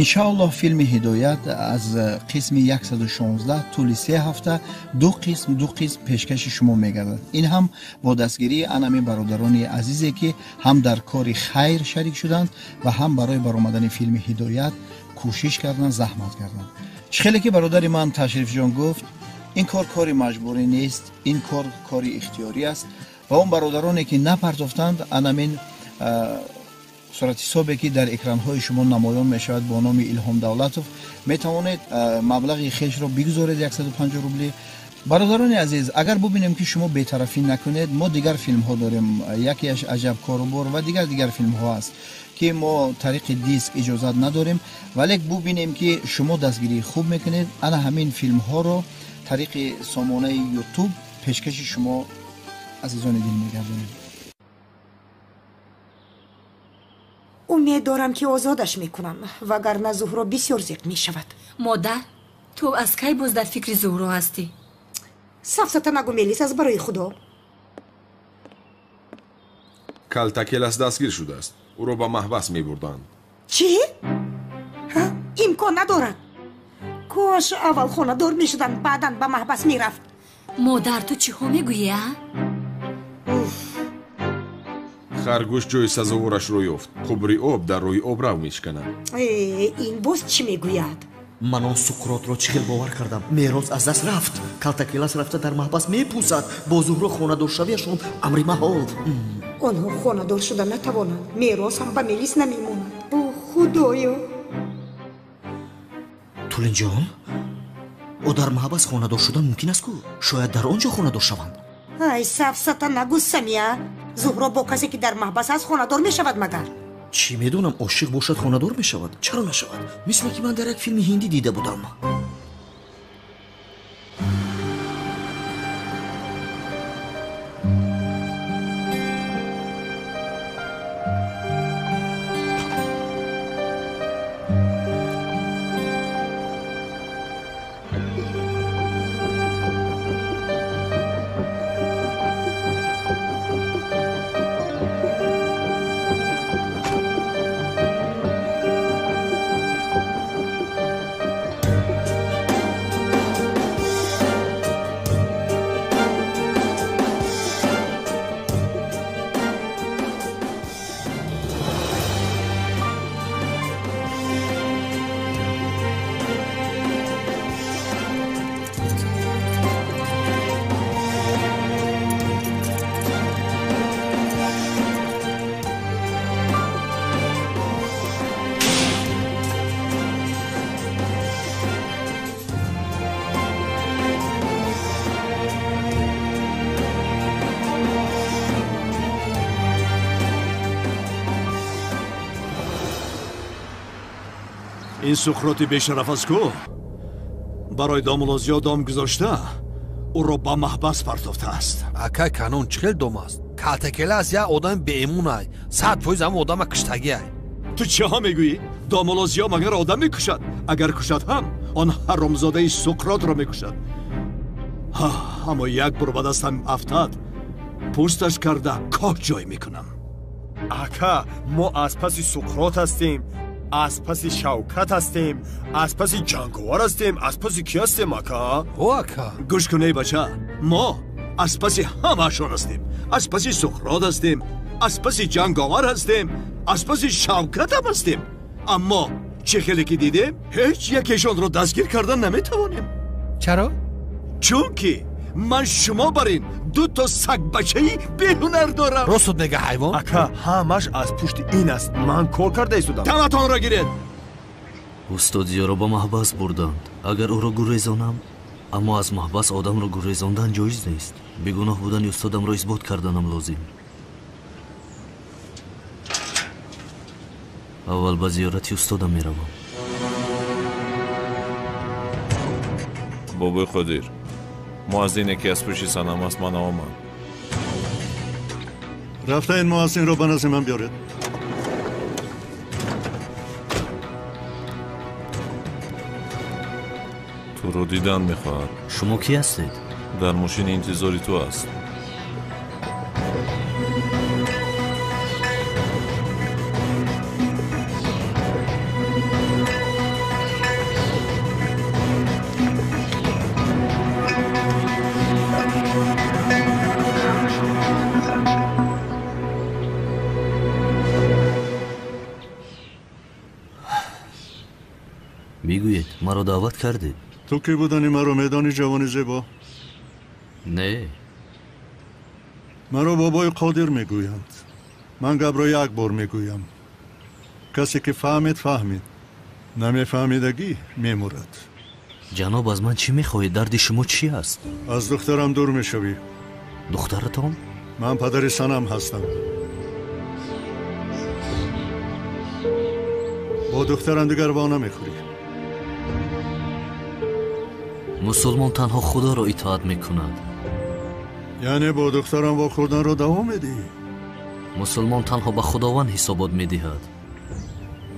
Иншааллоҳ филми Ҳидоят аз қисми 116 тӯли 3 ҳафта ду қисм пешкаши шумо мегардад. Ин ҳам бо дастгирии анами бародарони азизе ки ҳам дар кори хайр шарик шуданд ва ҳам барои баромадани филми Ҳидоят кӯшиш карданд, заҳмат карданд. Чӣ хеле ки бародари ман Ташрифҷон гуфт, ин кор кори маҷбурӣ нест, ин кор кори ихтиёрӣ аст ва он бародароне ки напартофтанд, анамин суратҳисобе ки дар экранҳои шумо намоён мешавад бо номи Илҳом Давлатов, метавонед маблағи хешро бигузоред 150 рубли. Бародарони азиз, агар бубинем ки шумо бетарафӣ накунед, мо дигар филмҳо дорем. Якеаш Аҷаб корубор ва дигар филмҳо аст ки мо тариқи диск иҷозат надорем, вале бубинем ки шумо дастгирии хуб мекунед, ана ҳамин филмҳоро тариқи сомонаи YouTube пешкаши шумо азизони дил мегардонем. Умед дорам ки озодаш мекунам, вагарна Зуҳро бисёр зиқ мешавад. Модар, ту аз кай боз дар фикри Зуҳро ҳастӣ? Сафсата нагӯ, Мелис, аз барои Худо. Калтакелас дастгир шудааст. Ӯро ба маҳбас мебурданд. Чӣ? Имкон надорад. Кош аввал хонадор мешуданд, баъдан ба маҳбас мерафт. Модар, ту чиҳо мегӯӣ, а? Харгӯш ҷои сазоворашро ёфт. Қубри об дар рӯи обрав мешиканад. Ин боз чӣ мегӯяд? Ман он Суқротро чӣ хел бовар кардам. Мерос аз даст рафт. Калтакелас рафта дар маҳбас мепӯсад. Бо Зуҳро хонадоршавиашон амри маҳол. Онҳо хонадор шуда натавонанд. Мерос ҳам ба Мелис намемонад. О, Худоё! Тулинҷон, ӯ дар маҳбас хонадор шудан мумкин аст ку? Шояд дар он ҷо хонадор шаванд. Ай, сафсата нагӯ, Самия. Зуҳро бо касе ки дар маҳбас аст хонадор мешавад магар? Чӣ медонам, ошиқ бошад хонадор мешавад. Чаро нашавад? Мисле ки ман дар як филми ҳиндӣ дида будам. Ин Суқроти бешараф аст ку барои домулозиё дом гузошта ӯро ба маҳбас партофтааст. Акай Канон, чӣ хел дом аст? Калтакелас як одами беэмунай, 100% ҳам одама куштагиай. Ту чиҳо мегӯӣ? Домулозиё магар одам мекушад? Агар кушад ҳам он ҳаромзодаи Суқротро мекушад. Аммо як бор ба дастам афтад, пӯсташ карда коҳ ҷой мекунам. Ака, мо аз паси Суқрот ҳастем, аз паси Шавкат ҳастем, аз паси Ҷанговар ҳастем, аз паси кӣ ҳастем, ака? О, ака, гӯш кун, эй бача, мо аз паси ҳамаашон ҳастем. Аз паси Суқрот ҳастем, аз паси Ҷанговар ҳастем, аз паси Шавкат ҳам ҳастем. Аммо чӣ хеле ки дидем, ҳеҷ якешонро дастгир кардан наметавонем. Чаро? Чунки ман шумо бар ин дуто сагбачаи беҳунар дорам. Рост мега, ҳайвон. Ака, ҳамаш аз пушти ин аст. Ман кор карда истодам. Таматонро гиред. Устод Зиёро ба маҳбас бурданд. Агар ӯро гурезонам, аммо аз маҳбас одамро гурезондан ҷоиз нест. Бегуноҳ будани устодамро исбот карданам лозим. Аввал ба зиёрати устодам меравам. Бобои Қодир, муаззине ки аз пушти санам аст, ман омад. Рафта ин муаззинро ба назди ман биёред. Туро дидан мехоҳад. Шумо кӣ ҳастед? Дар мошини интизори ту аст. Бигӯед, маро даъват кардед? Ту кӣ будани маро медонӣ, ҷавони зебо? Не. Маро бобои Қодир мегӯянд. Ман гапро як бор мегӯям. Касе ки фаҳмид, фаҳмид. Намефаҳмидагӣ мемурад. Ҷаноб, аз ман чӣ мехоҳед? Дарди шумо чӣ аст? Аз духтарам дур мешавӣ. Духтаратон? Ман падари Санам ҳастам. Бо духтарам дигар во намехӯрӣ. Мусулмон танҳо Худоро итоат мекунад. Яъне бо духтарам вохӯрданро давом медиҳӣ? Мусулмон танҳо ба Худованд ҳисобот медиҳад.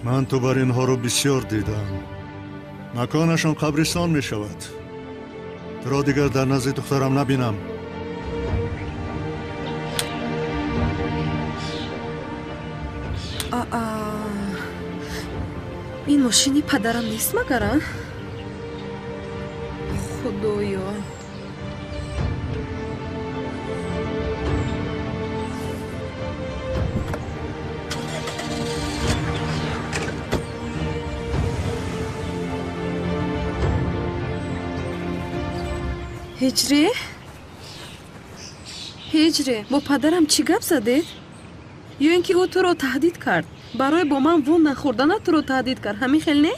Ман ту бар инҳоро бисёр дидам. Маконашон қабристон мешавад. Туро дигар дар назди духтарам набинам. Ин мошини падарам нест магар, а? Худоё! Ҳиҷрӣ? Ҳиҷрӣ, бо падарам чӣ гап задед? Ё ин ки ӯ туро таҳдид кард? Барои бо ман вон нахӯрданат туро таҳдид кард, ҳамин хел не?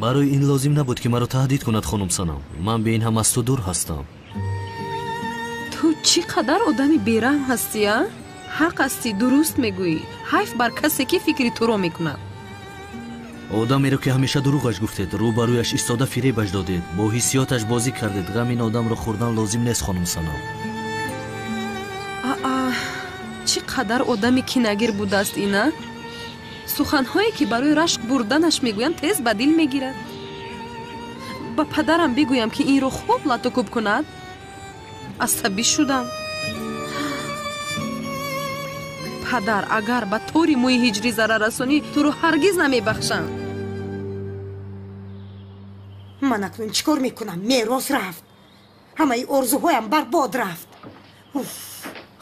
Барои ин лозим набуд ки маро таҳдид кунад, хонум Санам. Ман бе ин ҳам аз ту дур ҳастам. Ту чӣ қадар одами бераҳм ҳастӣ, а? Ҳақ ҳастӣ, дуруст мегӯӣ. Ҳайф бар касе ки фикри туро мекунад. Одамеро ки ҳамеша дурӯғаш гуфтед, рӯбарӯяш истода фиребаш додед, бо ҳиссиёташ бозӣ кардед. Ғам ин одамро хӯрдан лозим нест, хонум Санам. Аа, чӣ қадар одами кинагир будааст ина? Суханҳое ки барои рашк бурданаш мегӯям, тез ба дил мегирад. Ба падарам бигӯям ки инро хуб латукӯб кунад. Асабӣ шудам. Падар, агар ба тори мӯи ҳиҷрӣ зарар расонӣ, туро ҳаргиз намебахшам. Ман акнун чӣ кор мекунам? Мерос рафт, ҳамаи орзуҳоям барбод рафт.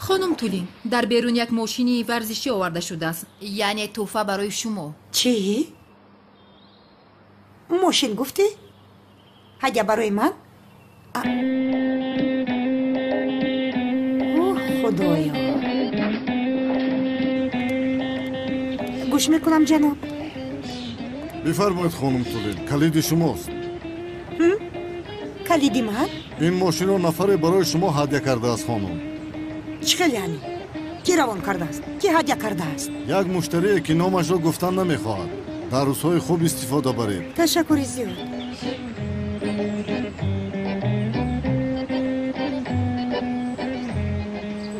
Хонум Тулин, дар берун як мошини варзишӣ оварда шудааст, яъне тӯҳфа барои шумо. Чӣ? Мошин гуфтӣ? Ҳадя барои ман? Оҳ, Худоё! Гӯш мекунам, ҷаноб. Бифармоед, хонум Тулин, калиди шумост. Калиди ман? Ин мошинро нафаре барои шумо ҳадя кардааст, хонум. Чӣ хел яъне? Кӣ равон кардааст? Кӣ ҳадя кардааст? Як муштарие ки номашро гуфтан намехоҳад. Дар рӯзҳои хуб истифода баред. Ташаккури зиёд.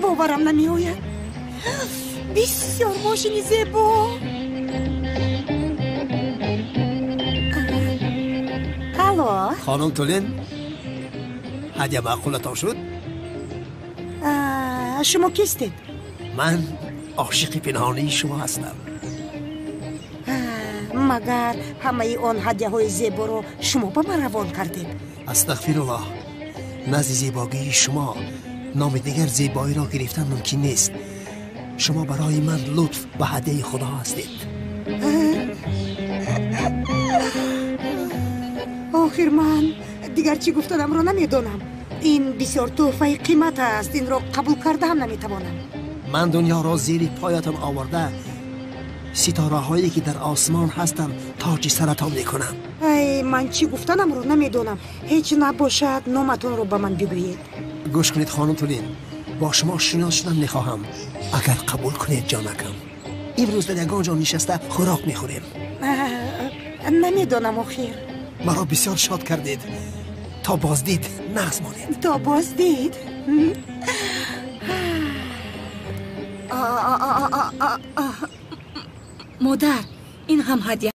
Боварам намеояд. Бисёр мошини зебо. Алло? Хонум Тулин, ҳадя маъқулатон шуд? Шумо кистед? Ман ошиқи пинҳонии шумо ҳастам. Магар ҳамаи он ҳадяҳои зеборо шумо ба ман равон кардед? Астағфируллоҳ, назди зебогии шумо номи дигар зебоиро гирифтан мумкин нест. Шумо барои ман лутф ва ҳадяи Худо ҳастед. Охир ман дигар чӣ гуфтанамро намедонам. Ин бисёр тӯҳфаи қимат аст, инро қабул карда ҳам наметавонам. Ман дунёро зери поятон оварда, ситораҳое ки дар осмон ҳастанд тоҷи саратон мекунам. Ай, ман чӣ гуфтанамро намедонам. Ҳеҷ набошад, номатонро ба ман бигӯед. Гӯш кунед, хонум Тулин, бо шумо шинос шудан мехоҳам. Агар қабул кунед, ҷонакам. Имрӯз дар ягон ҷо нишаста хӯрок мехӯрем. Намедонам, охир. Маро бисёр шод кардед. То боздид нағз монед. То боздид. Модар, ин ҳам ҳадя.